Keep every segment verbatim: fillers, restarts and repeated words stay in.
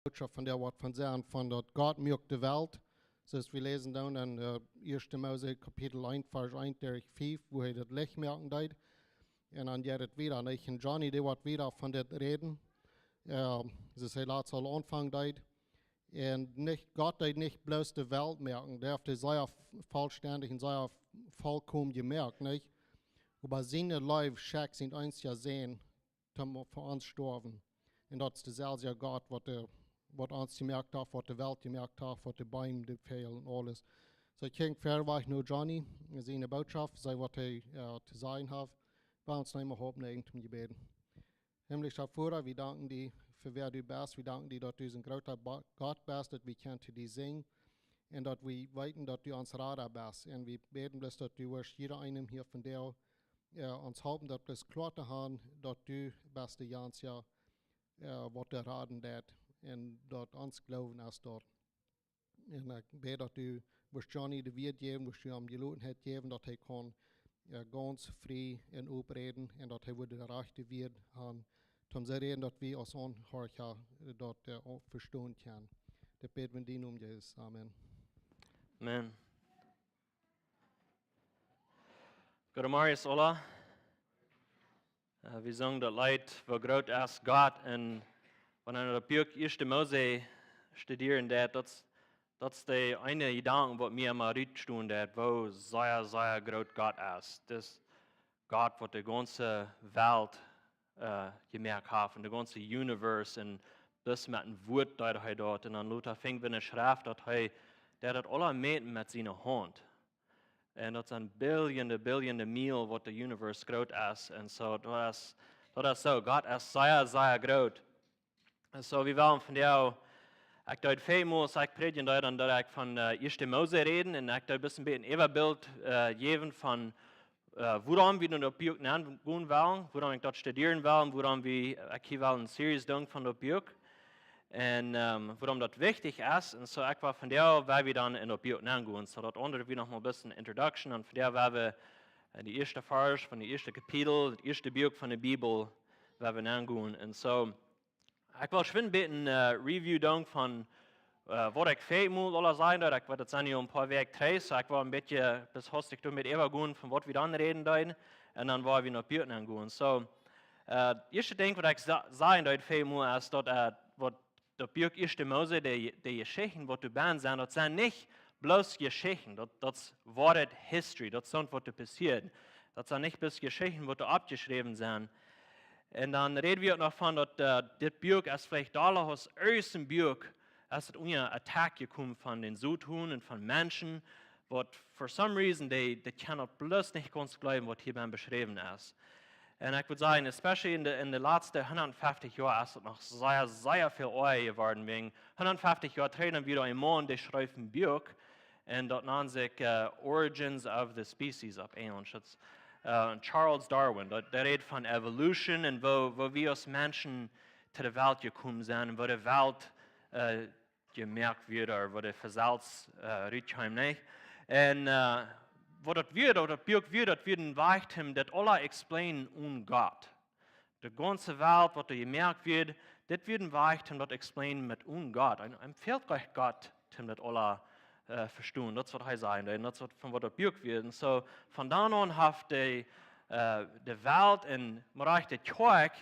Botschaft von dee woat von sennen, von daut Gott muak de Welt. Soo aus wie läsen dan en äh, ieeschte Mose Kapitel eent, Varsch eent derch fiew, woo hee daut Licht moaken deed. Un dan jeit et wieda, nich? Un Johnny, dee woat wieda von dit räden. Äh, soo aus hee latst aul aunfangen deed. Un nich, Gott deed nich bloos de Welt moaken, dee haft dee sea f-, vollstendich un sea f-, vollkomen jemoakt, nich? Oba siene Leew schekjt sien eensja Sän, toom fa ons stoawen. Un daut es deeselwja Gott, waut de, waut ons jemoakt haft, waut de Welt jemoakt haft, waut de Beem, de Väajel un aules. Soo, ekj jinkj wieda no Johnny, siene Botschaft, see waut hee äh, to sajen haft. Well ons noch eemol oppmoaken toom jebäden. Himmlischa Voda, wie danken die fa wäa du best. Wie danken die, daut du een groota Ba-, Gott best, daut wie kjennen to die sinjen. Un daut wie weeten, daut du ons Rada best. Un wie bäden bloos, daut du woascht jieda eenem hia vondoag äh, ons halpen, daut bloos kloa to haben, daut du best de Jans, jo, äh, waut de Raden deit. Un daut ons Gloowen es doa. Un ekj bäd, daut du woascht Johnny de Wead jäwen, woascht du am Jelotenheit jäwen, daut hee kaun äh, gaunz frie un opreden un daut hee woat de rajchte Wead haben, toom soo räden, daut wie aus Aunhorcha äh, daut äh, uk vestonen kjennen. Daut bäd wie en dien Nomen, Jesus. Amen. Amen. Goodemorjes, aula. Äh, wie sungen daut Leet, Woo groot es Gott? Un wan wie daut Buak ieeschte Mose studieren, daut, daut, daut es de eene Jedanken, waut mie emma rutstonen deit, woo sea, sea groot Gott es. Daut Gott, waut de gaunze Welt äh, jemoakt haft, un de gaunze Universe, un bloos met een Wuat deed hee daut. Un dan lota finj wie enne Schreft, daut hee, dee haud daut aula jemoakt met siene Haunt. Un daut sent Billionen, Billionen Miel, waut de Universe groot es. Un soo, daut es, daut es soo, Gott es sea, sea groot. Un soo, wie wellen vondoag, ekj deed väl mol, aus ekj prädjen deed, dan deed ekj von äh, ieeschte Mose räden, un ekj deed bloos een bät een Äwabilt äh, jäwen von äh, wuarom wie nu opp Buak nenn gonen wellen, wuarom ekj daut studieren well, wuarom wie, ekj hia well eene Series doonen von daut Buak. Un ähm, wuarom daut wichtich es. Un soo, ekj well vondoag, wua wie dan en daut Buak nenn gonen. Soo daut aundre wia noch mol een bät Introduction. Un vondoag, wua wie en de ieeschte Varsch von de ieeschte Kapitel, daut ieeschte Buak von de Bibel, wua wie nenn gonen. Un soo, ekj well schwind een bät äh, Review doonen von äh, waut ekj väl mol aula säd, daut ekj, waut daut sent nu een poa Wäakj trigj, soo ekj well een bät, äh, bloos hastich doamet äwagonen von waut wie dan räden deeden, un dan woa wie no Buak nenn gonen. Soo, äh, daut ieeschte Dinkj, waut ekj sa-, säd, daut väl mol es daut, äh, waut daut Buak ieeschte Mose, de, de Jeschichten, waut doa bennen sent, daut sent nich bloos Jeschichten, daut, daut es woare History, daut es soont, waut doa passieet. Daut sent nich bloos Jeschichten, waut doa oppjeschräwen sent. Un dan räd wie uk noch von daut äh, dit Buak es veleicht dolla aus irjent een Buak, es et unja Attack jekomen von dän Soton un von Menschen, waut for some reason, dee, dee kjennen daut bloos nich gaunz jleewen, waut hia beschräwen es. Un ekj wudd sajen, especially en de, en de latste hundatfeftich Joa es et noch sea, sea väl oaja jeworden. Wäajen hundatfeftich Joa trigj wia een Maun, dee schreef een Buak, un daut nand sikj äh, Origins of the Species opp Enjelsch. Daut es äh, Charles Darwin, daut, dee räd von Evolution un woo, woo wie aus Menschen to de Welt jekomen sent un woo de Welt äh, jemoakt wort, ooda woo de Vesels äh, rutkjeem, nä? Un äh, waut daut wia, waut daut Buak wia, daut wia een Wajch, om daut aula explainen onen Gott. De gaunze Welt, waut doa jemoakt wort, dit wia een Wajch, om daut explainen met onen Gott. Un, un fält goanich Gott, om daut aula äh, vestonen. Daut es waut hee säd. Un daut es waut, von waut daut Buak wia. Un soo, von dan aun haft de, äh, de Welt un mau rajcht de Kjoakj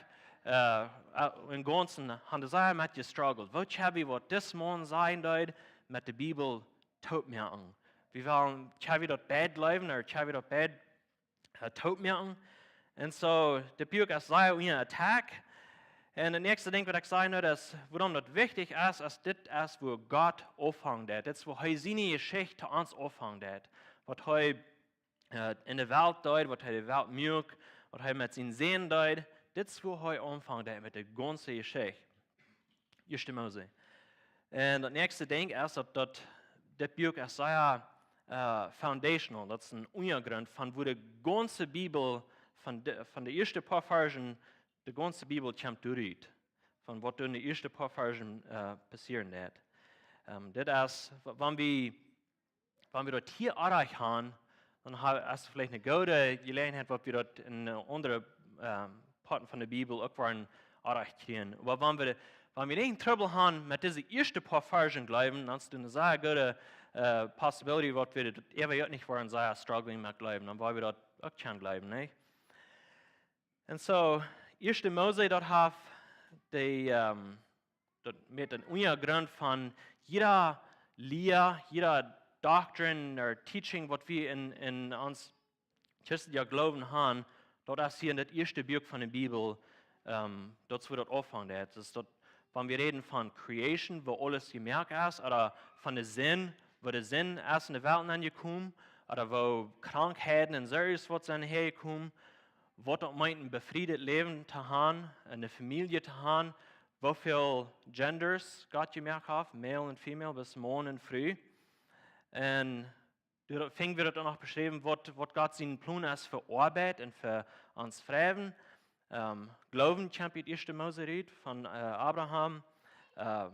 äh, äh, em Gaunzen, haben dee sea met jestruggelt. Woo kjenn wie, waut dis Maun säd, daut met de Bibel toop moaken? Wie wellen, kjenn wie daut beid jleewen, ooda kjenn wie daut beid äh, toop moaken? Un soo, daut Buak es sea unja Attack. Un daut näakjste Dinkj, waut ekj sajen well, es, wuarom daut wichtich es, es dit es, wua Gott aunfangen deed. Dit es, wua hee siene Jeschicht to ons aunfangen deed. Waut hee äh, en de Welt deed, waut hee de Welt muak, waut hee met sienen Sän deed. Dit es, wua hee aunfangen deed met de gaunze Jeschicht. Ieeschte Mose. Un daut näakjste Dinkj es, daut, daut dit Buak es sea äh, foundational. Daut es een Unjagrunt von wua de gaunze Bibel, von de, von de ieeschte poa Varschen, de gaunze Bibel kjemt doa rut. Von waut doa en de ieeschte poa Varschen äh, passieren deed. Ähm, dit es, wa-, wan wie, wan wie daut hia orrajcht haben, dan ha-, es veleicht eene goode Jeläajenheit, waut wie daut en äh, aundre ähm, Poaten von de Bibel uk woaren orrajcht kjrieen. Oba wan wie, Wan wie nich Trubbel haben met dise ieeschte poa Varschen jleewen, dan es doa eene sea goode äh, possibility, waut wie daut äwa uk nich woaren sea struggling met jleewen, dan woa wie daut uk kjennen jleewen, nich? Un soo, ieeschte Mose, daut haft de, ähm, daut met een Unjagrunt von jieda Lia, jieda doctrine or teaching, waut wie en, en ons christelja Gloowen haben, daut es hia en daut ieeschte Buak von de Bibel, ähm, daut es wua daut aunfangt. Daut es daut, wan wie räden von creation, wua aules jemoakt es, ooda von de Sind, wua de Sind es en de Welt aunjekomen, ooda wua Krankheiten un Sorjes waut sent häajekomen, waut daut meent een befriedet Läwen to haben, eene Famielje to haben, woo väl genders Gott jemoakt haft, male un female, bat Maun un Fru. Un doa finj wie daut uk noch beschräwen, waut, waut Gott sien Plon es fa Oabeit un fa ons Fräwen. Ähm, Gloowen kjemt ut ieeschte Mose rut, von äh, Abraham. Äh,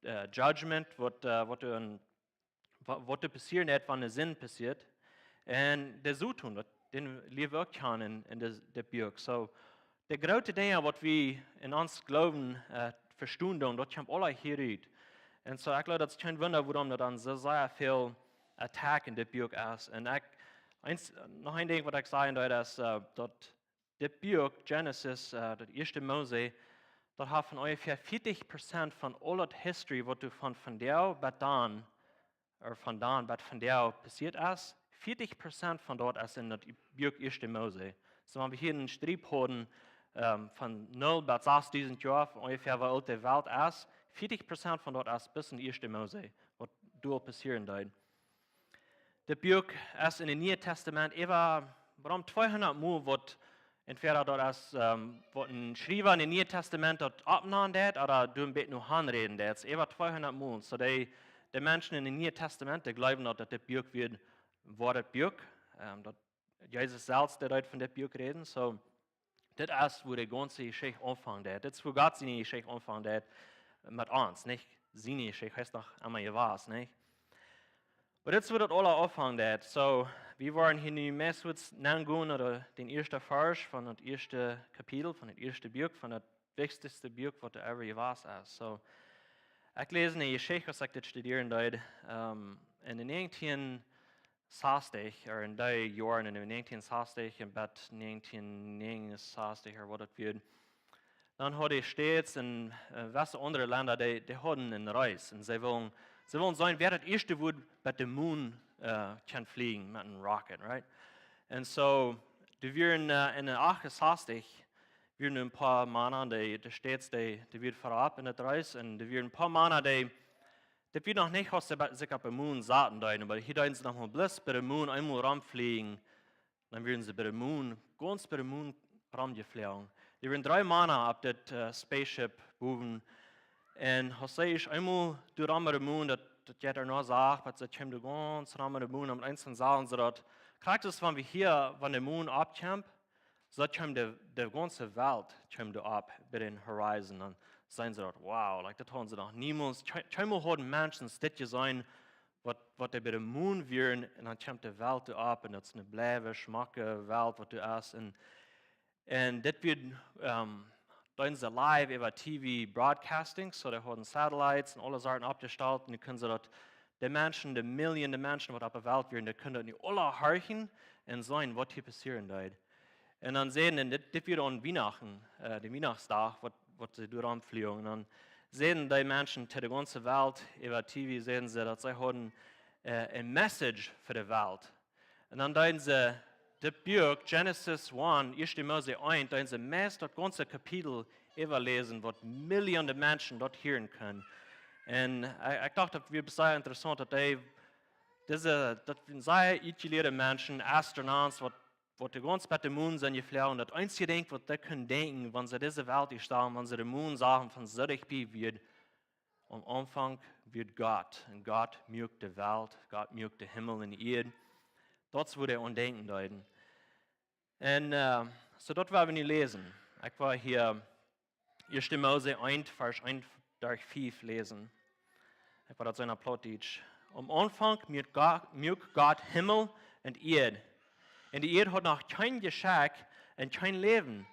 äh, judgment, waut, äh, waut doa en, wa-, waut doa passieren woat, wan de Sind passieet. Un de Soton, daut, dän lieren wie uk kjanen en, en de, de Buak. Soo, de groote Dinja, waut wie en ons Gloowen äh, vestonen doonen, daut kjemt aula hia rut. Un soo, ekj jleew, daut es kjeen Wunda, wuarom daut dan soo sea väl Attack en dit Buak es. Un ekj, eens, noch een Dinkj, waut ekj sajen deed, es äh, daut dit Buak, Genesis, äh, daut ieeschte Mose, daut haft von onjefäa vieetich Prozent von aul daut history, waut doa von vondoag bat dan, ooda von dan bat vondoag passieet es, vieetich Prozent von daut es en daut Buak ieeschte Mose. Soo, wan wie hia eenen Striep hauden ähm, von null bat sastüsent Joa, von onjefäa woo oolt de Welt es, vieetich Prozent von daut es bat en ieeschte Mose, waut doa passieren deed. Dit Buak es en daut Niee Tastament äwa, wuarom tweehundat Mol woat entwäda daut es, ähm, waut een Schriewa en daut Niee Tastament daut oppnanen deed, ooda doa een bät no aunräden deed. Äwa tweehundat Mol. Soo de, de Menschen en daut Niee Tastament, dee jleewen daut, daut dit Buak wia, wia daut Buak, ähm, daut Jesus selfst, dee deed von dit Buak räden. Soo, dit es, wua de gaunze Jeschicht aunfangen deed. Dit es, wua Gott siene Jeschicht aunfangen deed met ons, nich siene Jeschicht. Hee es noch emma jewast, nich? Oba dit es, wua daut aula aunfangen deed. Soo, wie woaren hia nu meist waut nengonen, ooda dän ieeschten Varsch von daut ieeschte Kapitel, von daut ieeschte Buak, von daut wichtichste Buak, waut doa ever jewast es. Soo, ekj läs eene Jeschicht, aus ekj dit studieren deed, ähm, en de negentien sastich, ooda en dee Joaren en de negentien sastich un bat negentien negenensastich, ooda waut daut wia. Dan haud de States un äh, waut aundre Lenda, dee, dee hauden een race. Un see wullen, see wullen seenen, wäa daut ieeschte wudd bat de Moon äh, kaun fliegen met een rocket, right? Un soo, doa wieren äh, en de achtensastich, wieren een poa Mana, dee, de States, dee, dee wieren verop en daut race. Un doa wieren een poa Mana, dee, daut wia noch nich, aus see bat, sikj opp de Moon saten deeden, oba hia deeden see noch mau bloos bat de Moon eemol romfliegen, dan wieren see bat de Moon, gaunz bat de Moon romjefloagen. Doa wieren dree Mana opp dit äh, spaceship bowen. Un aus see ieescht eemol doa rom bat de Moon, daut, daut jeit doa noch sacht, bat see kjeemen doa gaunz rom bat de Moon, un eent dan sagen see daut, krakjt aus wan wie hia, wan de Moon oppkjemt, soo kjeem de, de gaunze Welt, kjeem doa opp, bat dän Horizon. Dan säden see daut, wow, like, daut hauden see noch niemols, kjee-, kjeenmol hauden Menschen dit jeseenen, waut, waut doa bat de Moon wieren, un dan kjemt de Welt doa opp, un daut es eene bleiwe, schmocke Welt, waut doa es. Un, un dit wia, ähm, deeden see live äwa T V broadcasting, soo dee hauden satellites un aule Sachen oppjestalt, un dan kunnen see daut, de Menschen, de Millionen Menschen, waut opp de Welt wieren, dee kunnen daut nu aula horchen un seenen, waut hia passieren deed. Un dan säden, un dit, dit wia aun Wienachten, äh, de Wienachtsdach, waut, waut see doa romfloagen. Un dan säden dee Menschen to de gaunze Welt äwa T V, säden see, daut see hauden äh, eene message fa de Welt. Un dan deeden see dit Buak, Genesis eent, ieeschte Mose eent, deeden see meist daut gaunze Kapitel äwaläsen, waut Millionen Menschen daut hieren kunnen. Un ekj, ekj docht, daut wia sea interessaunt, daut dee, dise, daut wieren sea utjelieede Menschen, astronauts, waut, waut doa gaunz bat de Moon sent jefloagen, daut eensje Dinkj, waut dee kunnen denkjen, wan see dise Welt hia sauten, wan see de Moon sagen, von soo dicht bie wia, aum Aunfank wia Gott, un Gott muak de Welt, Gott muak de Himmel un de Ieed. Daut es, wua dee aun denkjen deeden. Un äh, soo daut woa wie nu läsen. Ekj woa hia ieeschte Mose eent, Varsch eent derch fief läsen. Ekj woa daut soo en Plautdietsch. Aum Aunfank muak Gott, muak Gott Himmel un Ieed. Un de Ieed haud noch kjeen Jeschekj un kjeen Läwen.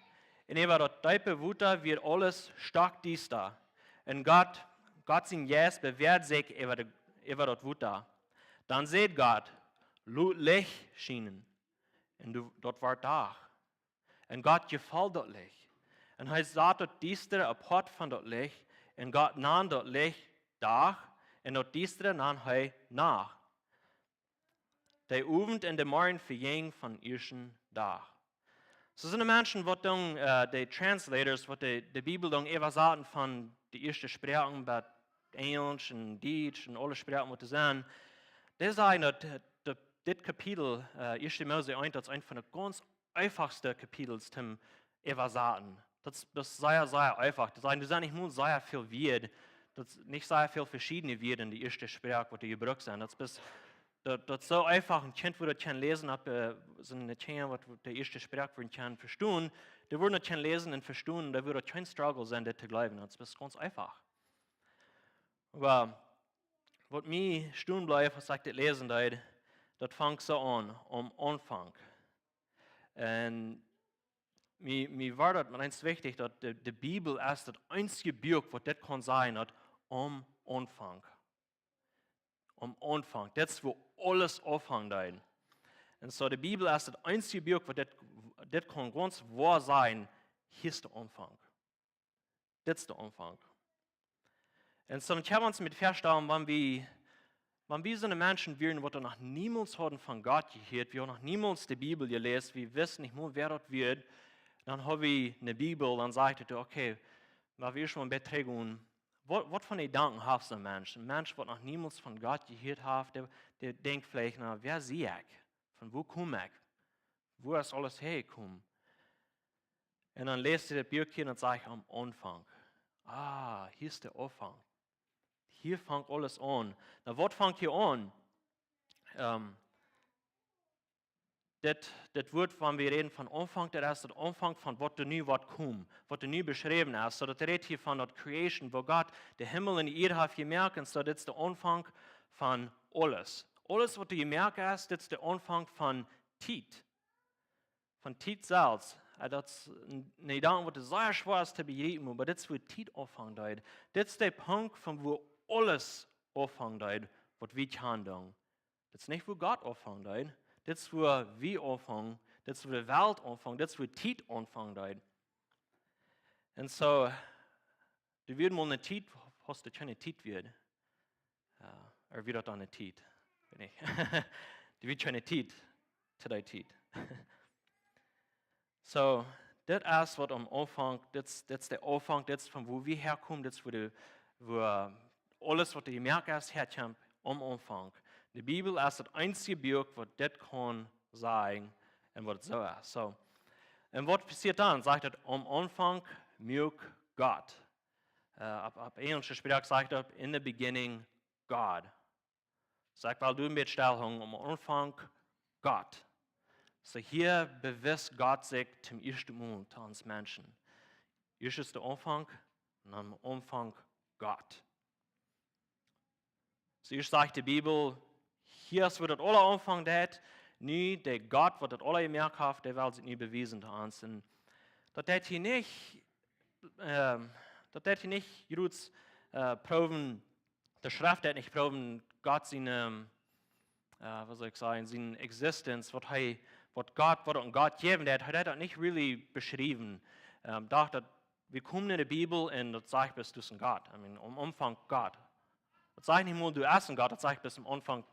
Un äwa daut deepe Wota wia aules stockdiesta. Un Gott, Gott sien Jeist bewäad sikj äwa de, äwa daut Wota. Dan säd Gott: "Lot Licht schienen." Un du, daut wort Dach. Un Gott jefoll daut Licht. Un hee saut daut Diestre apoat von daut Licht. Un Gott nand daut Licht Dach. Un daut Diestre nand hee Nacht. De Owent un de Morjen vejinjen von ieeschten Dach. Soo sent de Menschen, waut dan, äh, de Translators, waut de, de Bibel dan äwasaten von de ieeschte Sproaken, bat Enjelsch un Dietsch un aule Sproaken, waut doa sent, dee sajen daut, äh, daut dit Kapitel, äh, ieeschte Mose eent, daut es eent von de gaunz eefachste Kapitels toom äwasaten. Daut es, daut es sea, sea eefach. Daut sent, doa sent nich mol sea väl Wieed. Daut es nich sea väl veschiedne Wieed en de ieeschte Sproak, waut doa jebrukt sent. Daut es, daut, daut es soo eefach, een Kjint wudd daut kjennen läsen, opp, äh, soone Kjinja, waut de ieeschte Sproak wudden kjennen vestonen. Dee wudden daut kjennen läsen un vestonen, doa wudd daut kjeen Struggle sennen, dit to jleewen. Daut es gaunz eefach. Oba waut mie stonen bleef, aus ekj dit läsen deed, daut fangt soo aun, aum Aunfank. Un mie, mie wort daut mau eent wichtich, daut de, de Bibel es daut eensje Buak, waut dit kaun sajen, daut aum Aunfank. Aum Aunfank. Dit es, wua aules aunfangen deed. Un soo, de Bibel es daut eensje Buak, waut dit, dit kaun gaunz kloa sajen, hia es de Aunfank. Dit es de Aunfank. Un soo, ekj hab ons met vestonen, wan wie, wan wie soone Menschen wieren, waut noch niemols hauden von Gott jehieet, wie hauden noch niemols de Bibel jeläst, wie wisten nich mol, wäa daut wia, dan haud wie eene Bibel, dan säd ekj: "Okay, wan wie ieescht mol een bät trigj gonen, waut, waut fa Jedanken haft soon Mensch?" Een Mensch, waut noch niemols von Gott jehieet haft, dee, dee denkjt veleicht: "Na, wäa sie ekj? Von wua kom ekj? Wua es aules häajekomen?" Un dan läst hee daut Buak hia un dan sajcht hee: "Aum Aunfank. Ah, hia es de Aunfank. Hia fangt aules aun." Na, waut fangt hia aun? Ähm, dit, dit Wuat, wan wie räden von Aunfank, daut es daut Aunfank von waut doa nu woat komen, waut doa nu beschräwen es. Soo, daut rät hia von daut Creation, wua Gott de Himmel un de Ieed haft jemoakt, un soo, dit es de Aunfank von aules. Aules, waut doa jemoakt es, dit es de Aunfank von Tiet. Von Tiet selfst. Äh, daut es een, een Jedanken, waut sea schwoa es to bejriepen, oba dit es, wua Tiet aunfangen deed. Dit es de Punkt, von wua aules aunfangen deed, waut wie kjanen doonen. Dit es nich, wua Gott aunfangen deed. Dit es, wua wie aunfangen. Dit es, wua de Welt aunfangt. Dit es, wua Tiet aunfangen deed. Un soo, doa wia mol eene Tiet, aus doa kjeene Tiet wia. Äh, ooda wia daut dan eene Tiet? Weet nich. Doa wia kjeene Tiet. To dee Tiet. Soo, dit es, waut aum Aunfank, dit es, dit es de Aunfank, dit es von wua wie häakomen, dit es, wua de, wua aules, waut doa jemoakt es, häakjemt, aum Aunfank. De Bibel es daut eensje Buak, waut dit kaun sajen un waut soo es. Soo. Un waut passieet dan? Sajcht daut: "Aum Aunfank muak Gott." Äh, opp, opp Enjelsch Sproak sajcht daut: "In the beginning, God." Soo, ekj well doa een bät stell hoolen: "Aum Aunfank Gott." Soo, hia bewist Gott sikj toom ieeschten Mol to ons Menschen. Ieescht es de Aunfank, un dan aum Aunfank Gott. Soo, ieescht sajcht de Bibel, hia es, wua daut aula aunfangen deed. Nu, de Gott, waut daut aula jemoakt haft, dee well sikj nu bewiesen to ons. Un daut deed hia nich, ähm, daut deed hia nich jrots, äh, proowen, de Schreft deed nich proowen, Gott sien, ähm, äh, waut saul ekj sajen, sien existence, waut hee, waut Gott, waut een Gott jäwen deed, hee deed daut nich really beschriewen. Ähm, docht daut, wie komen en de Bibel un daut sajcht bloos, daut es een Gott. I mean, aum Aunfank Gott. Daut sajcht nich mol, doa es een Gott, daut sajcht bloos aum Aunfank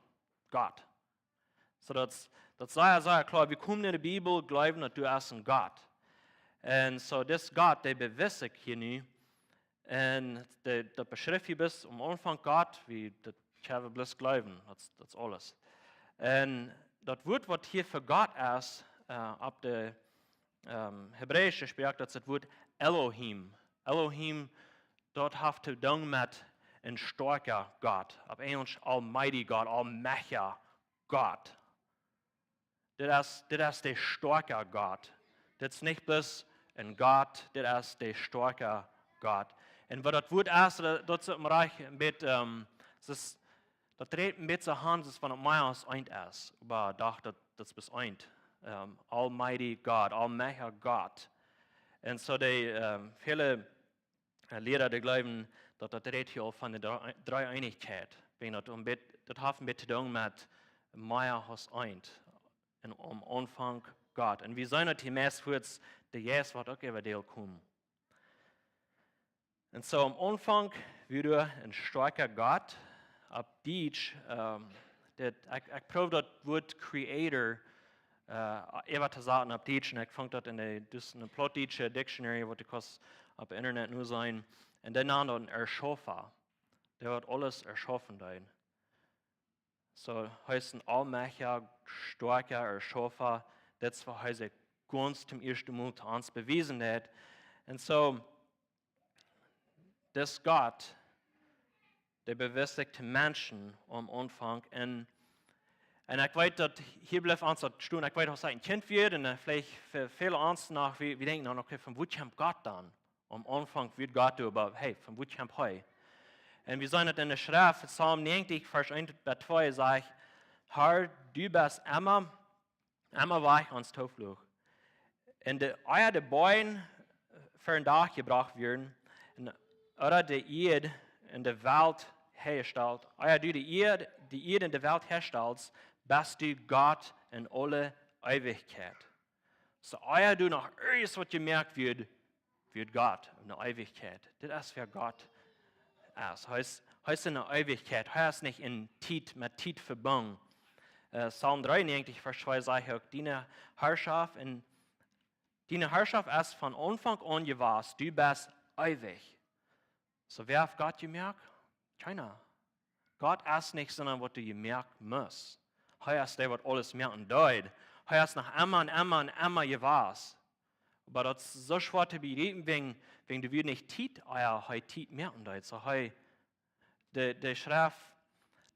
Gott. Soo, daut, daut es sea, sea kloa. Wie komen en de Bibel, jleewen, daut doa es een Gott. Un soo, dis Gott, dee bewist sikj hia nu. Un de, daut beschrift hia bloos aum Aunfank Gott, wie daut kjenn wie bloos jleewen, daut, daut es aules. Un daut Wuat, waut hia fa Gott es, äh, opp de, ähm, hebräische Sproak, daut es daut Wuat Elohim. Elohim, daut haft to doonen met een stoakja Gott. Opp Enjelsch Almighty God, Almajchtja Gott. Dit es, dit es de stoakja Gott. Dit es nich bloos een Gott, dit es de stoakja Gott. Un waut daut Wuat es, daut, daut es em Rikj een bät, ähm, daut es, daut rät een bät soo aun, daut es von daut mea aus eent es. Oba docht, daut, daut es bloos eent. Ähm, Almighty God, Almajchtja Gott. Un soo de, ähm, väle äh, Liera, dee jleewen, daut, daut rät hia uk von de Dree-, Dreeeenichkjeit. Wan daut, om bet-, daut haft een bät to doonen met mea aus eent. Un aum Aunfank Gott. Un wie seenen daut hia meist fuaz, de Jeist woat uk äwa dee komen. Un soo aum Aunfank wia een stoakja Gott. Opp Dietsch, ähm, dit, ekj, ekj proow daut Wuat Creator, äh, äwa to saten opp Dietsch. Un ekj funk daut en de, dus en plautdietsche Dictionary, waut du kaust opp Internet nu seenen. Un dee nand daut een Erschaufa. Dee haud aules erschaufen, dee. Soo, hee es een aulmajchtja, stoakja Erschaufa. Daut es waut hee sikj gaunz toom ieeschten Mol to ons bewiesen deed. Un soo, dis Gott, dee bewiest sikj to Menschen aum Aunfank. Un, un ekj weet daut, hia blift ons daut stonen. Ekj weet, aus ekj een Kjint wia, un, äh, veleicht fa väle ons noch, wie, wie denkjen dan, okay, von wua kjemt Gott dan? Aum Aunfank wia Gott doa, oba hey, von wua kjemt hee? Un wie seenen daut en de Schreft, Psalm näajentich, Varsch eent bat twee, sajcht: "Herr, du best emma, emma wajch ons Tooflucht. Un de Ieed, de Boajen ver dän Dach jebrocht wieren, un ooda de Ieed un de Welt häajestalt, ea du de Ieed, de Ieed un de Welt häajestalt, best du Gott en aule Eewichkjeit." Soo, ea du noch irjent waut jemoakt wort, wia Gott en de Eewichkjeit. Dit es wäa Gott es. Hee es, hee es en de Eewichkjeit. Hee es nich en Tiet, met Tiet vebungen. Äh, Psalm dreeunnäajentich, Varsch twee sajcht uk: "Diene Herrschaft un, diene Herrschaft es von Aunfank aun jewast. Du best eewich." Soo, wäa haft Gott jemoakt? Kjeena. Gott es nich soont, waut du jemoakt motst. Hee es dee, waut aules moaken deed. Hee es noch emma un emma un emma jewast. Oba daut es soo schwoa to bejriepen, wan, wan du wia nich Tiet, ea hee Tiet moaken deed. Soo hee, de, de Schreft,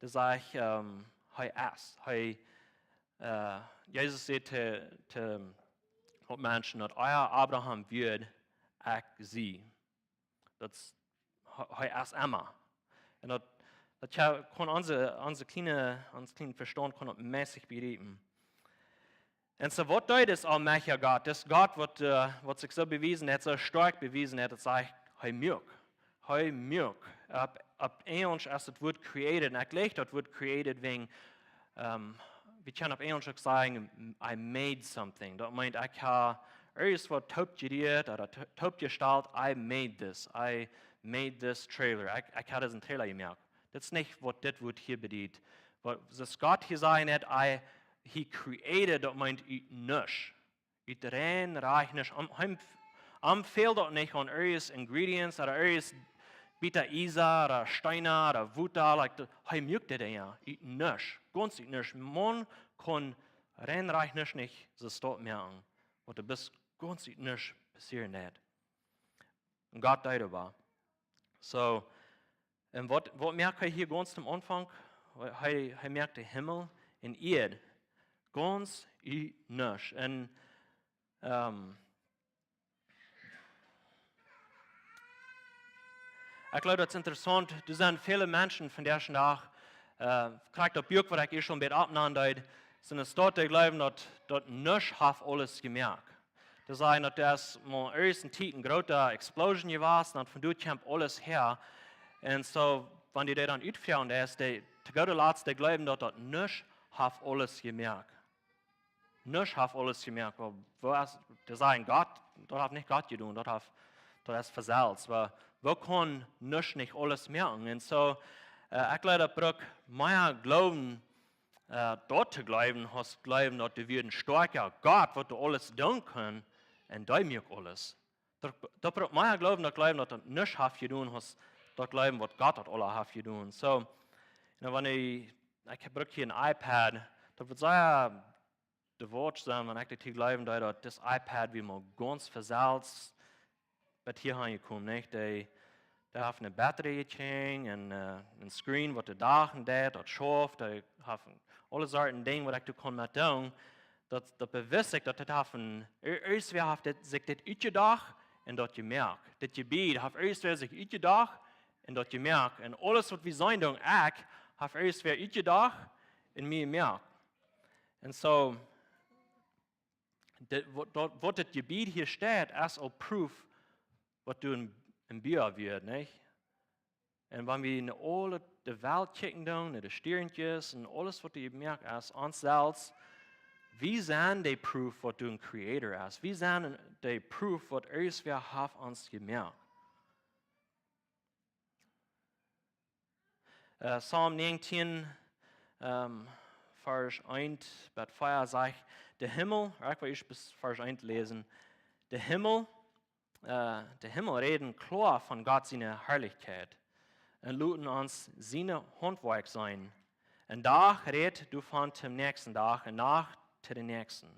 dee sajcht, ähm, hee es. Hee, äh, Jesus säd to, to, to Menschen, daut ea Abraham wia, ekj sie. Daut es, hee, hee es emma. Un daut, daut kaun, kaun onse, onse kjliene, ons kjlienen Vestaunt kaun daut meist nich bejriepen. Un soo, waut deed dis aulmajchtja Gott, dis Gott, waut, äh, waut sikj soo bewiesen haft, soo stoakj bewiesen haft, daut sajcht, hee muak. Hee muak. Opp, opp Enjelsch es daut Wuat created. Un ekj jleich daut Wuat created wäajen, ähm, wie kjennen opp Enjelsch uk sajen, "I made something." Daut meent, ekj hab irjent waut toopjerieet ooda to-, toopjestalt. "I made this. I made this trailer." Ekj, ekj hab disen Trailer jemoakt. Daut es nich, waut dit Wuat hia bediet. Waut, soo aus Gott hia sajcht, daut hee, he created, daut meent ut nuscht. Ut rein rajcht nuscht. Am, am, am fält daut nich aun irjent ingredients ooda irjent Beta Isa ooda Steena ooda Wota, like, daut, hee muak de Dinja ut nuscht. Gaunz ut nuscht. Maun kaun rein rajcht nuscht nich soo stoakj moaken, waut doa bloos gaunz ut nuscht passieren deed. Un Gott deed daut. Soo, un waut, waut moakt hee hia gaunz aum Aunfank? Hee, hee moakt de Himmel un Ieed. Gaunz ut nuscht. Un, ähm, ekj jleew, daut es interessaunt. Doa sent väle Menschen vondoag, äh, krakjt daut Buak, waut ekj ieescht aul een bät oppnämen deed, sent en Staut, dee jleewen, daut, daut nuscht haft aules jemoakt. Dee sajen, daut doa es mau ieescht een Tiet eene groote Explosion jewast, un von doa kjemt aules häa. Un soo, wan du dee dan utfroagen deist, dee, to goode Latst, dee jleewen, daut daut nuscht haft aules jemoakt. Nuscht haft aules jemoakt. Woo, woo es, dee sajen, Gott, daut haft nich Gott jedonen, daut haft, daut es von selfst. Oba woo kaun nuscht nich aules moaken? Un soo, äh, ekj jleew, daut brukt mea Gloowen, äh, daut to jleewen, aus jleewen, daut doa wia een stoakja Gott, waut doa aules doonen kaun, un dee muak aules. Daut, daut brukt mea Gloowen, daut jleewen, daut daut nuscht haft jedonen, aus daut jleewen, waut Gott daut aules haft jedonen. Soo, you know, wan ekj, ekj jebruck hia een iPad, daut wudd sea de Wort sennen, wan ekj daut hia jleewen deed, daut dis iPad wia mau gaunz von selfst bat hia aunjekomen, nich? Dee, dee haft eene Batterie jekjräajen un, äh, een Screen, waut de Dach un daut, daut schauft, dee haft aule Sorten Dinja, waut ekj doa kaun met doonen. Daut, daut bewist ekj, daut daut haft een, ir-, irjentwäa haft dit, sikj dit utjedocht un daut jemoakt. Dit Jebied haft irjentwäa sikj utjedocht un daut jemoakt. Un aules, waut wie seenen doonen, ekj, haft irjentwäa utjedocht un mie jemoakt. Un soo, dit, waut, daut, waut dit Jebied hia steit, es aul Proof, waut doa en, en Bua wia, nich? Un wan wie no aule de Welt kjikjen doonen, no de Stiernkjes un aules waut doa jemoakt es, ons selfst, wie sent de Proof waut doa een Creator es. Wie sent de Proof waut irjentwäa haft ons jemoakt. Äh, Psalm 19, ähm, Varsch 1 bat 4 sajcht, de Himmel, ekj well ieescht bat Varsch 1 läsen, de Himmel, äh, de Himmel räden kloa von Gott siene Harlichkjeit un loten ons sien Hauntwoakj seenen. Een Dach rät doavon tom näakjsten Dach, eene Nacht to de näakjsten.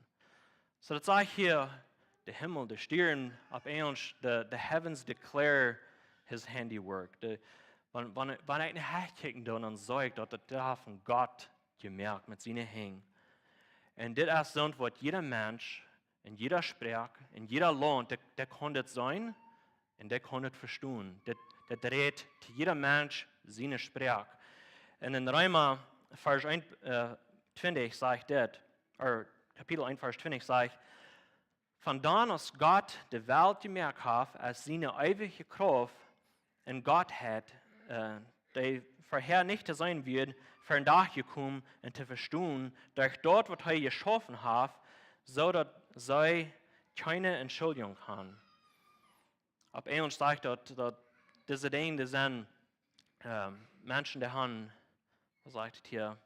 So daut sajcht hia, de Himmel, de Stieren, opp Enjelsch, the, the heavens declare his handiwork. De, wan, wan, wan ekj no Hemel kjikjen doo, dan see ekj daut, daut dee von Gott jemoakt met siene Henj. Un dit es soont waut jieda Mensch, en jieda Sproak, en jieda Launt, dee, dee kaun dit seenen un dee kaun dit vestonen. Dit, dit rät to jieda Mensch siene Sproak. Un en Reema Varsch 1, äh, 20 sajcht dit, ooda Kapitel 1, Varsch 20 sajcht, von dan aus Gott de Welt jemoakt haft, es siene eewje Krauft un Gottheit, äh, dee verhäa nich to seenen wia, ver een Dach jekomen un to vestonen, derch daut waut hee jeschaufen haft, soo daut see kjeene Entschuldjunk haben. Opp Enjelsch sajcht daut, daut dise Dinja, dee sent, ähm, Menschen, dee haben, waut sajcht et hia?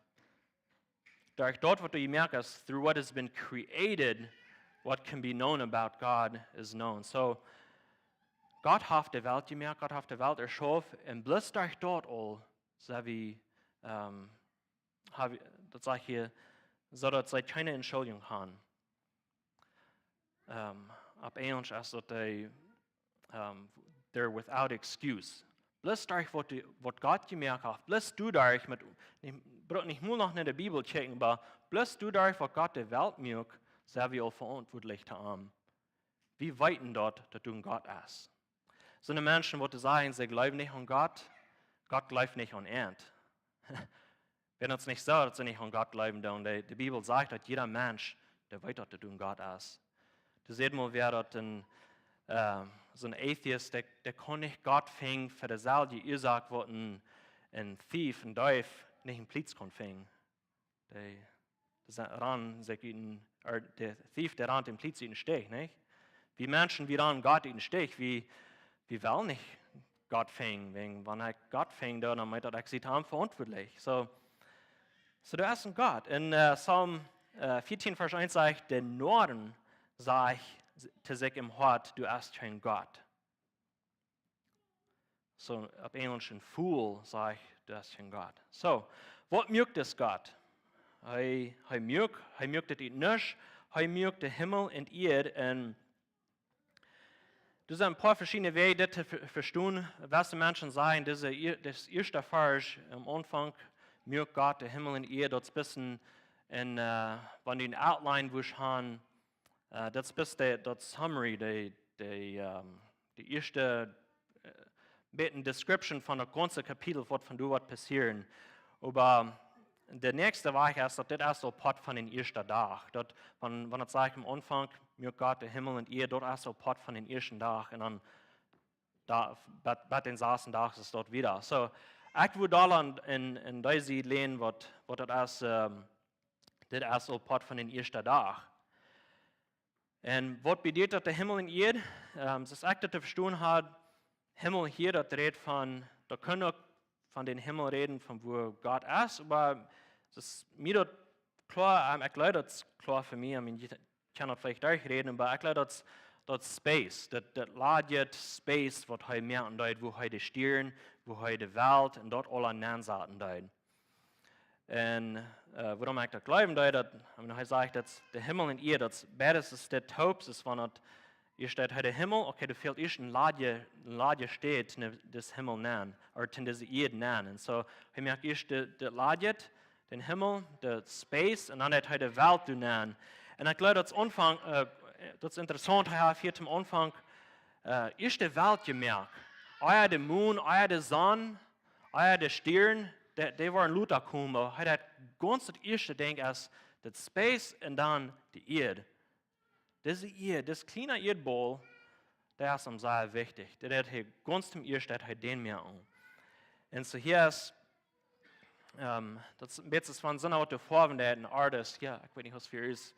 Derch daut waut doa jemoakt es, through what has been created, what can be known about God is known. So, Gott haft de Welt jemoakt, Gott haft de Welt erschaufen, un bloos derch daut aul, soo wie, ähm, hab, daut sajcht hia, soo daut see kjeene Entschuldjunk haben. Ähm, opp Enjelsch es daut dee, ähm, they're without excuse. Bloos derch waut, waut Gott jemoakt haft, bloos doaderch, met, nich, bruck nich mol noch no de Bibel kjikjen, oba bloos doaderch waut Gott de Welt moakt, sent wie aul veauntwuatlich to am. Wie weeten daut, daut doa een Gott es. Soone Menschen, waut sajen, see jleewen nich aun Gott, Gott jleeft nich aun an. Wan daut nich soo, daut see nich aun Gott jleewen doonen. De, de Bibel sajcht, daut jieda Mensch, dee weet, daut doa een Gott es. Dee sajcht mol, wäa daut een, äh, soon Atheist, dee, dee kaun nich Gott finjen fa deeselwje Uasoak waut een, een Thief, een Deef, nich een Plietz kaun finjen. Dee, dee sa-, rant sikj ut een, ooda de Thief, dee rant een Plietz ut een Stich, nich? Wie Menschen, wie ranen Gott ut een Stich, wie, wie wellen nich Gott finjen, wäajen, wan ekj Gott finjen doo, dan meent daut, ekj sie am veauntwuatlich. So, so, doa es een Gott. En, äh, Psalm, äh, 14, Varsch 1 sajcht, de Noaren sajen to sikj em Hoat, doa es kjeen Gott. So, opp Enjelsch een fool, sajcht, doa es kjeen Gott. So, waut moakt dis Gott? Hee, hee moakt, hee moakt et ut nuscht, hee moakt de Himmel un Ieed un doa sent een poa veschiedne Wäaj dit to ve-, vestonen. Wesse Menschen sajen, dise, ea-, dis ieeschte Varsch, aum Aunfank, moakt Gott de Himmel un Ieed, daut es een bät een, äh, wan du een Outline wurscht haben, äh, daut es een bät de, daut summary, de, de, ähm, de ieeschte, äh, bät een description von daut gaunze Kapitel, waut von doa woat passieren. Oba de näakjste Wajch es, daut dit es aul Poat von dän ieeschten Dach. Daut, wan, wan et sajcht aum Aunfank, moakt Gott de Himmel un Ieed, daut es aul Poat von dän ieeschten Dach. Un dan, doa, bat, bat dän sasten Dach es daut wada. So, ekj wudd aul aun, en, en dee Sied länen, waut, waut daut es, ähm, dit es aul Poat von dän ieeschten Dach. Un waut bediet daut, de Himmel un Ieed? Ähm, soo aus ekj daut to vestonen haud, Himmel hia, daut rät von, daut kaun uk von dän Himmel räden, von wua Gott es, oba daut es mie daut kloa, ähm, ekj jleew daut es kloa fa mie, I mean, jie kjennen daut veleicht derchräden, oba ekj jleew daut, daut space, daut, daut ladjet space, waut hee moaken deed, wua hee de Stieren, wua hee de Welt un daut aula nensaten deed. Un, äh, wuarom ekj daut jleewen deed, daut, I mean, hee sajcht, daut de Himmel un Ieed, daut beides es dit toop, es wan daut, hia steit hee de Himmel, okay, doa fält ieescht een ladje, een ladje Städ en dis Himmel nen, ooda en dise Ieed nen. Un so, hee moakt ieescht de, de ladjet, dän Himmel, de space, un dan deit hee de Welt doa nen. Un ekj jleew, daut es Aunfank, äh, daut es interessaunt, hee haft hia toom Aunfank, äh, ieescht de Welt jemoakt. Ea de Mon, ea de Sonn, ea de Stieren, dee, dee wieren lota komen, oba hee haud gaunz daut ieeschte Dinkj es daut space un dan de Ieed. Dise Ieed, dis kjliena Ieedbaul, dee es am sea wichtich. Daut haud hee gaunz toom ieescht, daut hee dän moaken. Un soo hia es, ähm, daut es een bät von soon waut de Foawen, dee een artist, jo, ekj weet nich aus wie ieescht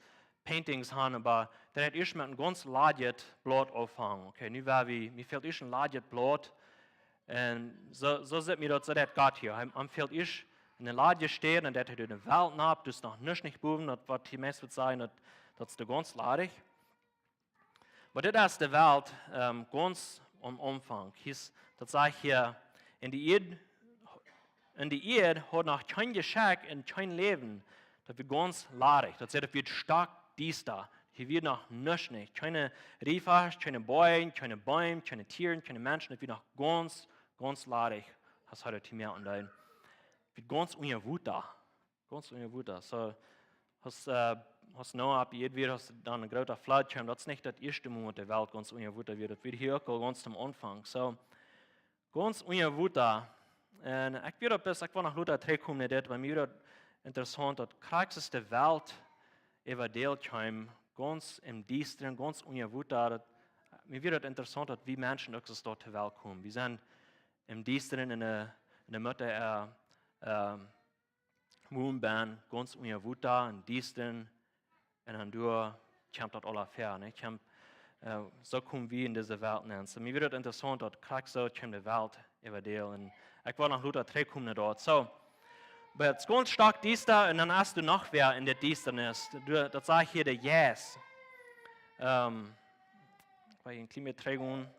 paintings han, oba dee haft ieescht met een gaunz ladjet Blaut aunjefongen. Okay, nu wia wie, mie fält ieescht een ladjet Blaut. Un soo, soo sitt mie daut, soo daut Gott hia. Hee, am fält ieescht een ladjet Steen un daut hee de Welt nopp, daut es noch nuscht nich bowen, daut waut hee meist wudd sajen, daut, daut es de gaunz ladich. Oba dit es de Welt, ähm, gaunz aum Aunfank. Hia es, daut sajcht hia, en de Ieed, en de Ieed haud noch kjeen Jeschekj un kjeen Läwen, daut wia gaunz ladich. Daut sajcht, daut wia stockdiesta. Hia wia noch nuscht nich. Kjeene Riefasch, kjeene Boajen, kjeene Beem, kjeene Tieren, kjeene Menschen. Daut wia noch gaunz, gaunz ladich, aus hee daut hia moaken deed. Wia gaunz unja Wota. Gaunz unja Wota. Soo, aus, äh, aus Noah opp de Ieed wia, aus dan een groota Flood kjeem, daut es nich daut ieeschte Mol, daut de Welt gaunz unja Wota wia. Daut wia hia uk aul gaunz aum Aunfank. Soo, gaunz unja Wota. Un ekj wia opp, ekj well noch lota trigjkomen no dit, wiels mie wia daut interessaunt, daut krakjt soo aus de Welt äwadäl kjeem, gaunz em Diestren, gaunz unja Wota. Daut, mie wia daut interessaunt, daut wie Menschen uk soo doa to Welt komen. Wie sent em Diestren en de, en de Mutter, äh, ähm, Mummen, gaunz unja Wota, em Diestren, un dan doa kjemt daut aula väa, nä? Kjemt, äh, soo komen wie en dise Welt nenn. Soo, mie wia daut interessaunt, daut krakjt soo kjeem de Welt äwadäl. Un ekj well noch lota trigjkomen no daut. Soo, oba daut es gaunz stockdiesta un dan hast du noch wäa en de Diestanis. Du, daut sajcht hia de Jeist. Ähm, ekj well hia een kjlien bät trigjgonen.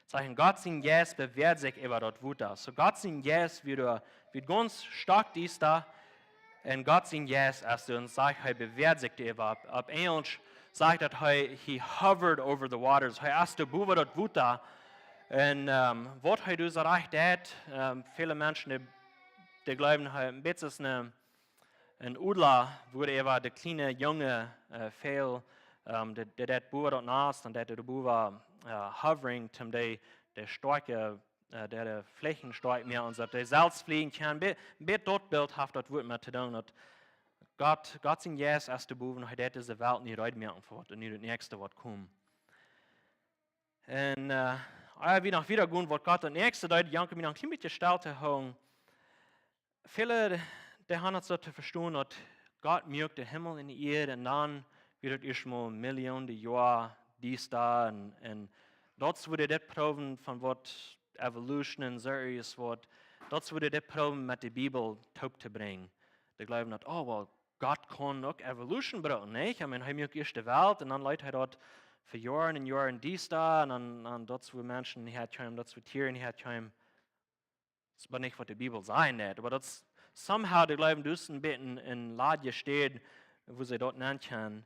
Sajcht, Gott sien Jeist bewäajd sikj äwa daut Wota. Soo Gott sien Jeist wia, wia gaunz stockdiesta un Gott sien Jeist es doa un sajcht, hee bewäajd sikj doaräwa. Opp, opp Enjlisch sajcht daut, hee, he hovered over the waters. Hee es doa bowen daut Wota. Un, ähm, waut hee doa soo rajcht deed, ähm, väle Menschen, dee, dee jleewen, hee, een bät aus een een Odla, wua äwa de kjliene Junge, äh, fält, ähm, dee, dee, dee bowen daut Nast un dee, dee bowen, äh, hovering, toom dee, dee stoakje, äh, dee, dee Flächen stoakj moaken un soo, dee selfst flieejen kjennen. Bie, bie daut Bilt haft daut Wuat met to doonen, daut Gott, Gott sien Jeist es doa bowen, hee deed dise Welt nu reed moaken fa waut un nu daut näakjste waut kjemt. Un, äh, ea wie noch wieda gonen, waut Gott daut näakjste deed, jank ekj mie noch een kjlien bät stell to hoolen. Väle, dee han daut soo to vestonen, daut Gott muak de Himmel un de Ieed un dan wia daut ieescht mol Millionen Joa diesta un, un daut wudd dit proowen von waut evolution un soo irjent waut, daut wudd dit proowen met de Bibel toop to brinjen. Dee jleewen daut, oh, well, Gott kaun uk evolution brucken, nich? Ekj meen, hee muak ieescht de Welt un dan leet hee daut fa Joaren un Joaren diesta un dan, dan daut wua Menschen häakjeemen, daut wua Tieren häakjeemen. Daut es oba nich waut de Bibel sajen deit, oba daut es somehow, dee jleewen, daut es een bät een, een ladje Steen, wua see daut nanen kjennen.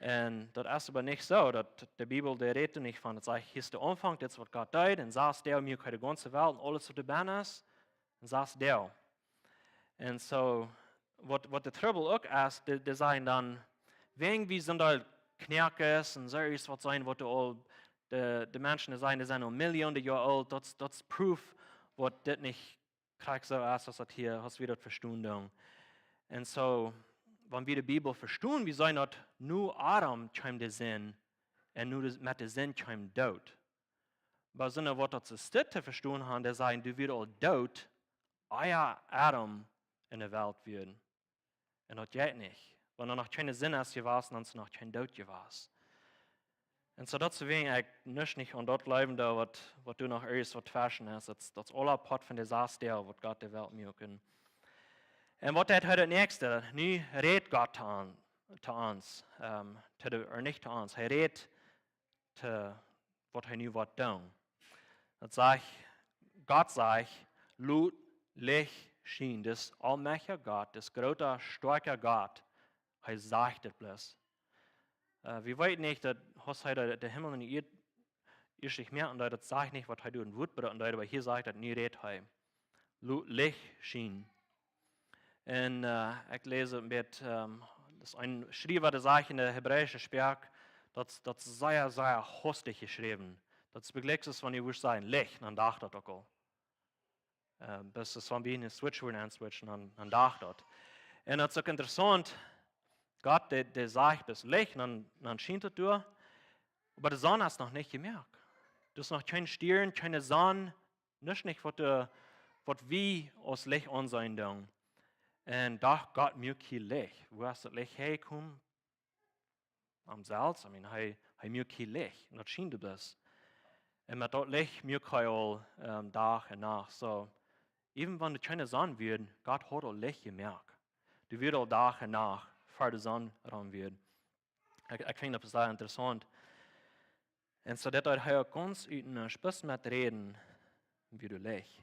Un daut es oba nich soo, daut de Bibel, dee rät doa nich von. Daut sajcht, hia es de Aunfank, dit es waut Gott deed, un sas Doag muak hee de gaunze Welt un aules waut doa bennen es, un sas Doag. Un soo, waut, waut de Trubbel uk es, dee, dee sajen dan, wäajen wie sent aul Knoakes un soo irjent waut sajen, waut dee aul, de, de Menschen, dee sajen, dee sent aul Millionen Joa oolt, daut, daut es Proof, waut dit nich krakjt soo es, aus daut hia, aus wie daut vestonen doonen. Un soo, wan wie de Bibel vestonen, wie sajen daut, no Adam kjeem de Sind, un no de, met de Sind kjeem Doot. Oba soone waut daut soo steit to vestonen han, dee sajen, doa wia aul Doot, ea Adam en de Welt wia. Un daut jeit nich. Wan doa noch kjeene Sind es jewast, dan es doa noch kjeen Doot jewast. Un soo daut es wäajen ekj nuscht nich aun daut jleewen doo, waut, waut doa noch irjent waut tweschen es. Daut, daut es aula Poat von de sas Doag, waut Gott de Welt muak. Un waut deit hee daut näakjste? Nu rät Gott to, to ons, ähm, to de, ooda nich to ons. Hee rät to waut hee nu woat doonen. Daut sajcht, Gott sajcht, lot Licht schienen. Dis aulmajchtja Gott, dis groota, stoakja Gott, hee sajcht dit bloos. Äh, wie weeten nich daut, aus hee de, de Himmel un de Ieed ieescht moaken deed, daut sajcht nich waut hee doa een Wuat brucken deed, oba hia sajcht daut, nu rät hee. Lot Licht schienen. Un, äh, ekj läs een bät, ähm, daut es een Schriewa, dee sajcht en de hebräische Sproak, daut, daut es sea, sea hastich jeschräwen. Daut es jlikj aus wan du wurscht sajen, Licht, dan docht daut uk aul. Äh, daut es wan wie een Switch wudden aunswitchen, dan, dan docht daut. Un daut es uk interessaunt, Gott, dee, dee sajcht daut Licht, dan, dan schient daut doa. Oba de Sonn es noch nich jemoakt. Doa es noch kjeen Stiern, kjeene Sonn, Nuscht nich waut, äh, waut wie aus Licht aunseenen doonen. Un doch Gott muak hia Licht. Wua es daut Licht häajekomen? Am selfst, I mean, hee, hee muak hia Licht. Un daut schient bloos. Un met daut Licht muak hee aul, ähm, Dach un Nacht. So, even wan doa kjeene Sonn wia, Gott haud aul Licht jemoakt. Doa wia aul Dach un Nacht, ver de Sonn raun wia. Ekj, ekj finj daut sea interessaunt. Un soo daut hee uk gaunz ut een Spus met räden, wia doa Licht.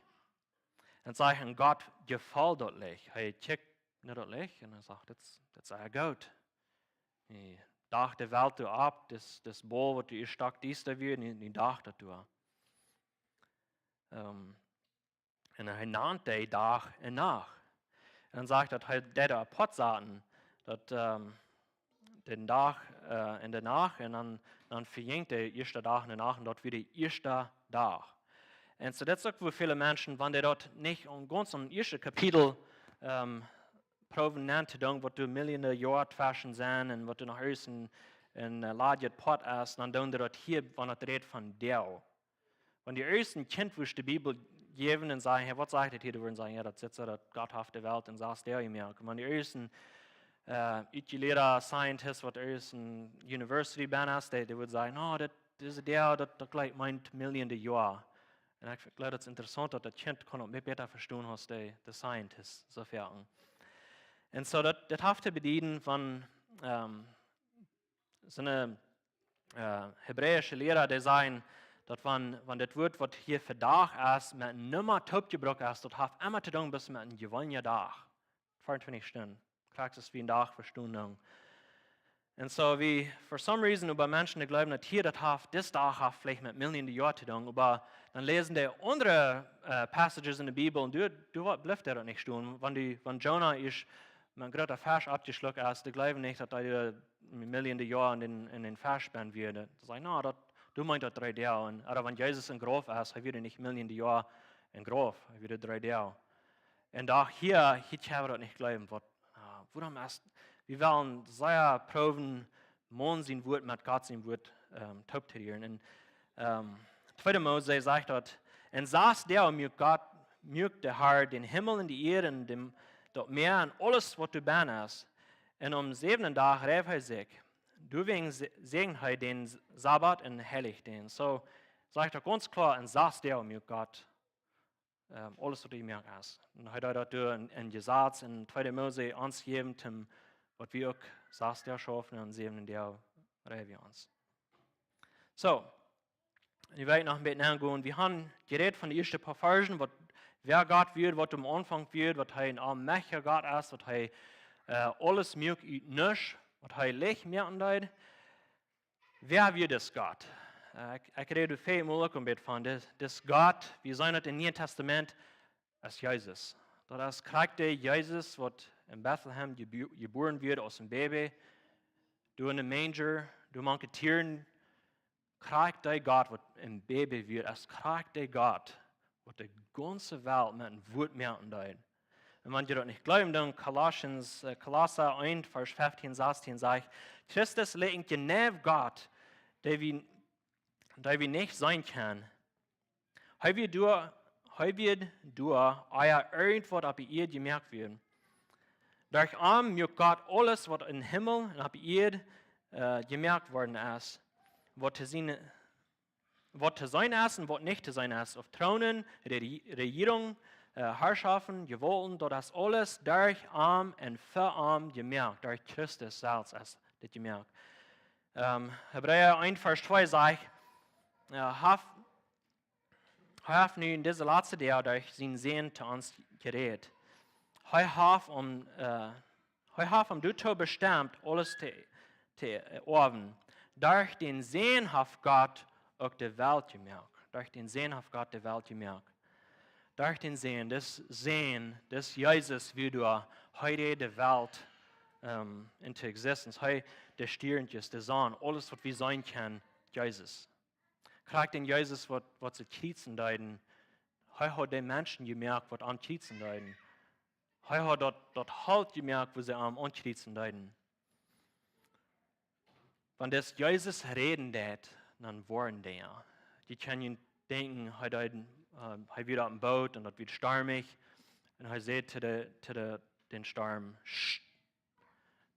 Un sajcht, un Gott jefoll daut Licht. Hee kjikjt no daut Licht un hee sajcht, dit, dit es sea goot. Hee dach de Welt doa opp, dis, dis Bol waut doa stockdiesta wia, nu, nu dach daut doa. Ähm, un hee nand dee Dach un Nacht. Un dan sajcht daut hee deed doa apoat saten, daut, ähm, dän Dach, äh, un de Nacht, un dan, dan vejinj de ieeschte Dach un de Nacht, un daut wia de ieeschte Dach. Un soo, daut es uk, woo väle Menschen, wan dee daut nich aum gaunz aum ieeschten Kapitel, ähm, proowen aun to doonen, waut doa Millionen Joa tweschen sent un waut doa noch ieescht een, een, äh, ladjet Poat es, dan doonen dee daut hia, wan et rät von Doag. Wan dee ieescht een Kjint wurscht de Bibel jäwen un sajen, hey, waut sajcht daut hia? Dee wudden sajen, jo, daut sitt soo, daut Gott haft de Welt en sas Doag jemoakt. Wan dee ieescht een, äh, utjelieeda Scientist, waut ieescht een University benne es, dee, dee wudd sajen, no, daut, dise Doag, daut, daut jlikjt mien Millionen Joa. Un ekj jleew, daut es interessaunt, daut daut Kjint kaun uk mea bäta vestonen aus de, de Scientist, soo väl. Un soo, daut, daut haft to bedieden von, ähm, soone, äh, hebräische Liera, dee sajen, daut wan, wan dit Wuat, waut hia fa Dach es, met een Numma toopjebrocht es, daut haft emma to doonen bloos met een jeweenelja Dach. Vea-un-twintich Stunden. Krakjt soo aus wie een Dach vestonen doonen. Un soo, wie, for some reason, äwa Menschen, dee jleewen, daut hia, daut haft, dis Dach haft veleicht met Millionen Joa to doonen, oba dan läsen dee aundre, äh, Passages en de Bibel un doa, doa blift daut nich stonen. Wan dee, wan Jona es met een grooten Fesch oppjeschlukt es, dee jleewen nich, daut hee doa Millionen Joa en dän, en dän Fesch bennen wia. Dee sajen, no, daut, doa meent daut dree Doag. Un, ooda wan Jesus em Grauf es, hee wia nich Millionen Joa em Grauf, hee wia dree Doag. Un doch hia, hia kjenn wie daut nich jleewen, waut, äh, wuarom es, wie wellen sea proowen, Maun sien Wuat met Gott sien Wuat, ähm, toop to rieren. En, ähm, tweede Mose sajcht daut, en sas Doag muak Gott, muak de Herr dän Himmel un de Ieed un däm, daut Mäa un aules, waut doa bennen es. Un aum säwenden Dach reef hee sikj. Doawäajen se-, säajend hee dän Sabbat un heilicht dän. Soo, sajcht daut gaunz kloa, en sas Doag muak Gott, ähm, aules, waut hee jemoakt haft. Un hee deed daut doa en, en Jesaz en tweede Mose ons jäwen, toom, waut wie uk sas Doag schaufen un säwenden Doag reef hee ons. Soo, nu well ekj noch een bät aungonen. Wie haben jerät von de ieeschte poa Varschen, waut, wäa Gott wia, waut aum Aunfank wia, waut hee een aulmajchtja Gott es, waut hee, äh, aules muak ut nuscht, waut hee Licht moaken deed. Wäa wia dis Gott? Äh, ekj, ekj räd väl mol uk een bät von dis, dis Gott, wie seenen daut em Nieen Tastament, es Jesus. Daut es krakjt dee Jesus, waut en Betlehem jebu-, jebuaren wia aus een Baby, doa en de Manger, doa mank de Tieren, krakjt dee Gott, waut een Baby wia, es krakjt dee Gott, waut de gaunze Welt met een Wuat moaken deed. Un wan jie daut nich jleewen, dan Colossians, äh, Kolossa eent, Varsch fefteen, sastieen sajcht, Christus likjent jeneiw Gott, dee wie, dee wie nich seenen kjennen. Hee wia doa, hee wia doa, ea irjentwaut opp de Ieed jemoakt wort. Derch am muak Gott aules, waut em Himmel un opp de Ieed, äh, jemoakt worden es, waut to seenen, waut to seenen es un waut nich to seenen es, auf Tronen, Re-, Rejierungen, äh, Harschoften, Jewaulten, daut es aules derch am un fa am jemoakt, derch Christus selfst es dit jemoakt. Ähm, Hebräa eent Varsch twee sajcht, äh, haft, hee haft nu en dise latste Doag derch sienen Sän to ons jerät. Hee haft am, äh, hee haft am doatoo bestemt, aules to, to, äh, oawen. Derch dän Sän haft Gott uk de Welt jemoakt. Derch dän Sän haft Gott de Welt jemoakt. Derch dän Sän, dis Sän, dis Jesus wia doa, hee deed de Welt, ähm, into existence. Hee, de Stiernkjes, de Sonn, aules waut wie seenen kjennen, Jesus. Krakjt dän Jesus, waut, waut see kjriezen deeden, hee haud de Menschen jemoakt, waut am kjriezen deeden. Hee haud daut, daut Holt jemoakt, wua see am aunkjriezen deeden. Wan dis Jesus räden deed, dan worden Dinja. Jie kjennen denkjen, hee deed Äh, hee wia opp een Boot un daut wia stormich. Un hee säd to de, to de, dän Storm: "Sch."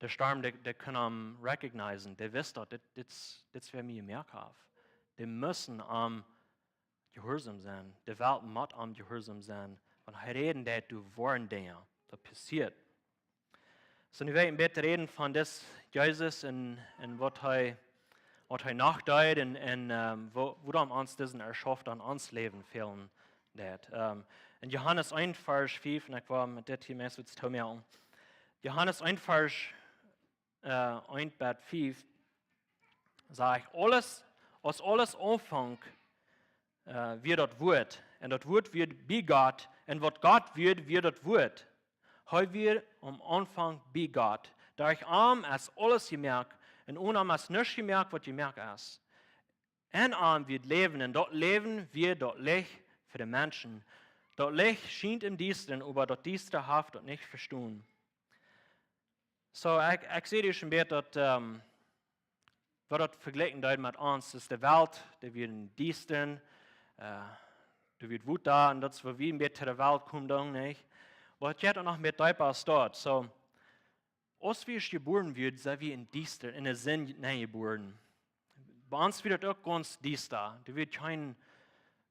De Storm, dee, dee kunn am recognizen. Dee wist daut, dit, dit, dit es wäa mie jemoakt haft. Dee musten am jehuarsom sennen. De Welt mott am jehuarsom sennen. Wan hee räden deed, doa wieren Dinja. Daut passieed. Soo, nu well ekj een bät räden von dis Jesus un, un waut hee, waut hee noch deed un, un, ähm, woo, wuarom ons dise Erschaufunk en ons Läwen fälen deed. Ähm, en Johanes eent, Varsch fief, un ekj well met dit hia meist waut toomoaken. Johanes eent, Varsch, äh, eent bat fief, sajcht: "Aules, aus aules aunfunk, äh, wia daut Wuat. Un daut Wuat wia bie Gott. Un waut Gott wia, wia daut Wuat. Hee wia aum Aunfank bie Gott. Derch am es aules jemoakt. Un onen am es nuscht jemoakt, waut jemoakt es. En am wia daut Läwen. Un daut Läwen wia daut Licht fa de Menschen. Daut Licht schient em Diestren, oba daut Diestre haft daut nich vestonen." Soo, ekj, ekj see dus een bät daut, ähm, waut daut vejlikjen deed met ons, es de Welt, dee wia em Diestren, äh, dee wia Wut doa, un daut es woo wie een bät to de Welt komen dan, nich? Oba et jeit uk noch mea deepa aus daut. Soo, aus wie jebuaren worden, sent wie em Diestren, en de Sind nenjebuaren. Bie ons wia daut uk gaunz diesta. Doa wia kjeen,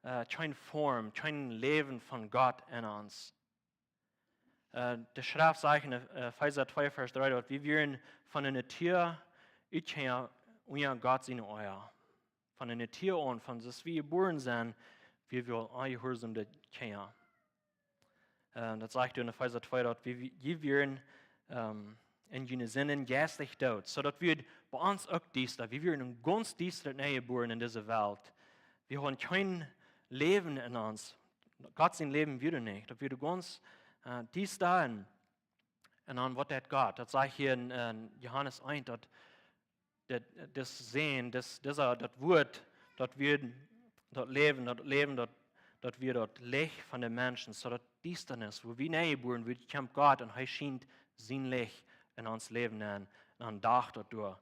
äh, kjeen Form, kjeen Läwen von Gott en ons. Äh, de Schreft sajcht en, äh, Efeesa twee, Varsch dree, daut wie wieren von de Natua ut Kjinja unja Gott siene Oaja. Von de Natua aun, von aus wie jebuaren sent, wia wie aul onjehuarsome Kjinja. Äh, daut sajcht en Efeesa twee, daut wie, wie, wie wieren, ähm, en june Sinden jeistlich doot. Soo daut wia bie ons uk diesta. Wie wieren gaunz diesta nenjebuaren en dise Welt. Wie hauden kjeen Läwen en ons. Gott sien Läwen wia nich. Daut wia gaunz, äh, diesta un, un dan waut deed Gott? Daut sajcht hia en, en Johanes eent, daut, daut, daut Sän, daut, daut, daut Wuat, daut wia daut Läwen, daut Läwen, daut, daut wia daut Licht von de Menschen, soo daut Diestanis, woo wie nenjebuaren worden, kjemt Gott un hee schient sien Licht en ons Läwen aun, un dan daut doa.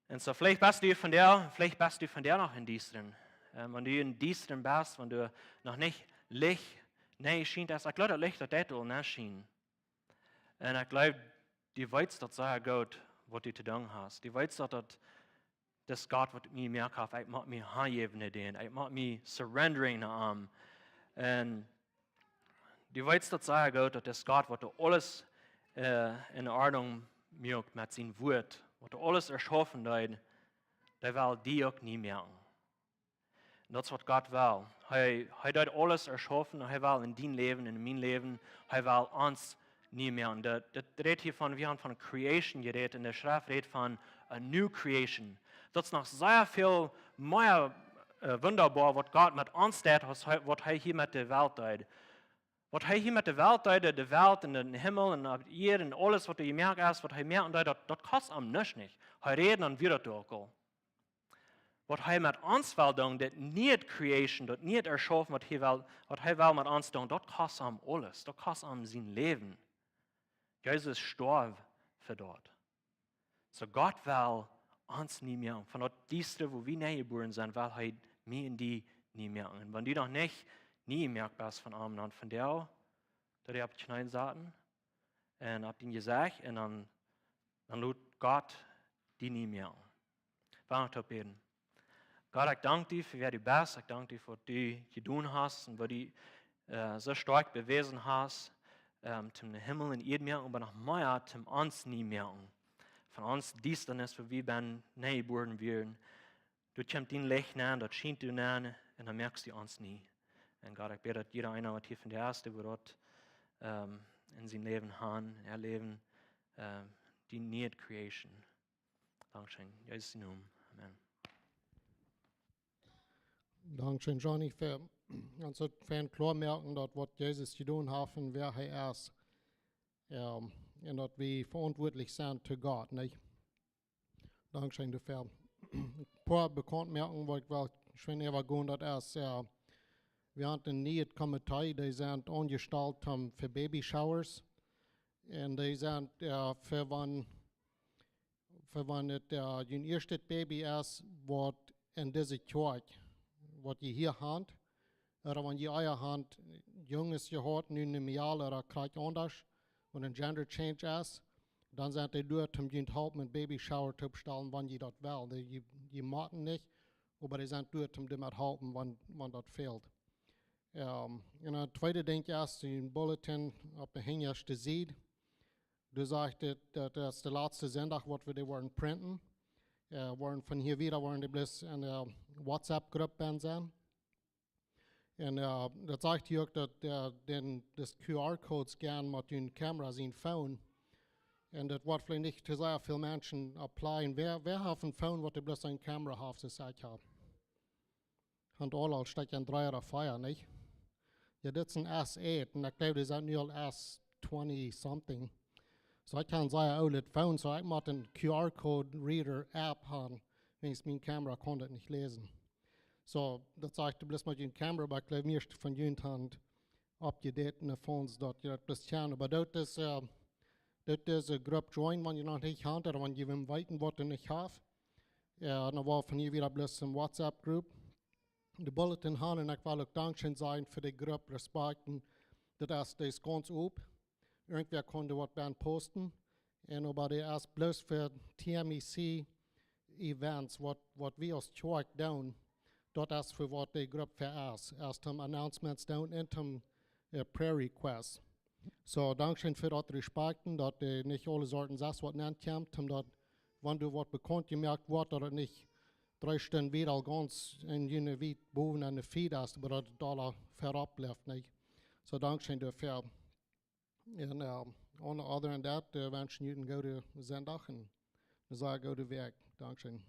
Un soo, veleicht best du vondoag, veleicht best du vondoag noch em Diestren. Ähm, wan du em Diestren best, wan du noch nich Licht nenjeschient hast, ekj gleew, daut Licht, daut deit aul nenschinen. Un ekj gleew, du weetst daut sea goot, waut du to doonen hast. Du weetst daut, daut, daut es Gott, waut mie jemoakt haft, ekj mott mie hanjäwen no dän, ekj mott mie surrenderen no am. Un du weetst daut sea goot, daut es Gott, waut doa aules, äh, en Ordnunk moakt met sien Wuat, waut doa aules erschaufen deed, dee well die uk nie moaken. Un daut es waut Gott well. Hee, hee deed aules erschaufen, hee well en dien Läwen, en mien Läwen, hee well ons nie moaken. Daut, daut rät hia von, wie haben von creation jerät, un de Schreft rät von a new creation. Daut es noch sea väl mea, äh, wundaboa, waut Gott met ons deit, aus hee, waut hee hia met de Welt deed. Waut hee hia met de Welt deed, de Welt un dän Himmel un opp de Ieed un aules, waut doa jemoakt es, waut hee moaken deed, daut, daut kost am nuscht nich. Hee räd un wia daut uk aul. Waut hee met ons well doonen, daut niee creation, daut niee erschaufen, waut hee well, waut hee well met ons doonen, daut kost am aules. Daut kost am sien Läwen. Jesus storf fa daut. Soo Gott well ons nie moaken. Von daut Diestre, woo wie nenjebuaren sent, well hee mie un die nie moaken. Un wan du noch nich nie jemoakt best von am, dan vondoag, daut du opp de Kjneeen saten un opp dien Jesecht un dan, dan lot Gott die nie moaken. Well wie toop bäden. Gott, ekj dank die fa wäa du best. Ekj dank die fa waut du jedonen hast un waut du, äh, soo stoakj bewäsen hast, ähm, toom Himmel un Ieed moaken, oba noch mea toom ons nie moaken. Von ons Diestanis, woo wie bie nie jebuaren wieren. Doa kjemt dien Licht nenn, daut schient doa nenn, un dan moakst du ons nie. Un Gott, ekj bäd, daut jieda eena, waut hia vondoag es, dee woat, ähm, en sien Läwen haben, erläwen, ähm, dee niee creation. Dankscheen. En Jesus sien Nomen. Amen. Dankscheen, Johnny, fa ons soo fein kloa moaken, daut waut Jesus jedonen haft un wäa hee es. Jo, un daut wie veauntwuatlich sent to Gott, nich? Dankscheen doafäa. Een poa bekaunt moaken, waut ekj well schwind äwagonen, daut es, jo, wie haben een nieet Komitee, dee sent aunjestalt, ähm, fa Baby Showers. Un dee sent, jo, fa wan, fa wan et, jo, jun ieeschtet Baby es, waut en dise Kjoakj, waut jie hia han, ooda wan jie ea han Junges jehaut, nu ne Mejal ooda krakjt aundasch, waut een gender change es, dan sent dee doa toom junt halpen een baby shower toopstalen, wan jie daut wellen. Dee, jie, jie motten nich, oba dee sent doa toom doamet halpen, wan, wan daut fält. Ähm, un een tweedet Dinkj es, een bulletin opp de hinjaschte Sied. Doa sajcht et, daut es de latste Sindach, waut wie dee woaren printen. Äh, woaren von hia wieda, woaren dee bloos en de WhatsApp-Grupp bennen sennen. Un, äh, daut sajcht hia uk, daut, äh, dän, daut Q R-Codes gonen met jun Kamera, sien Phone. Un daut woat veleicht nich too sea väl Menschen applyen. Wäa, wäa haft een Phone, waut bloos eene Kamera haft, soo aus ekj hab? Hant aul aul Stekj aun dree ooda vea, nich? Jo, dit es een S acht, un ekj gleew, dee sent nu aul S twenty something. Soo, ekj hab een sea oolet Phone, soo ekj mott een Q R-Code-Reader-App han, wiels miene Kamera kaun daut nich läsen. Soo, daut sajcht, du best met june Kamera, oba ekj gleew, mieeschte von junt han oppjedatete Phones, daut jie daut bloos kjennen. Oba daut es, äh, daut es eene Grupp joinen, wan jie noch nich han, ooda wan jie wellen weeten, waut jie nich han. Jo, dan woa wie von hia wieda bloos eene WhatsApp-Grupp de bulletin han, un ekj well uk Dankscheen sajen fa de Grupp Respakjten, daut es, dee es gaunz op. Irjentwäa kaun doa waut bie posten. Un oba dee es bloos fa T M E C Events, waut, waut wie aus Kjoakj doonen, daut es fa waut dee Grupp fa es. Es toom Announcements doonen un toom, äh, Prayer Requests. Soo, Dankscheen fa daut Respakjten, daut dee nich aule Sorten sest waut nenkjemt, toom daut, wan doa waut bekaunt jemoakt woat, daut et nich dree Stunden wieda aul gaunz en june Wiet bowen aun de Feed es, oba daut et doa aul verop blift, nich? Soo, Dankscheen doafäa. Un, äh, on, other than that, äh, wensch ekj junt eenen gooden Sindach un eene sea goode Wäakj. Dankscheen.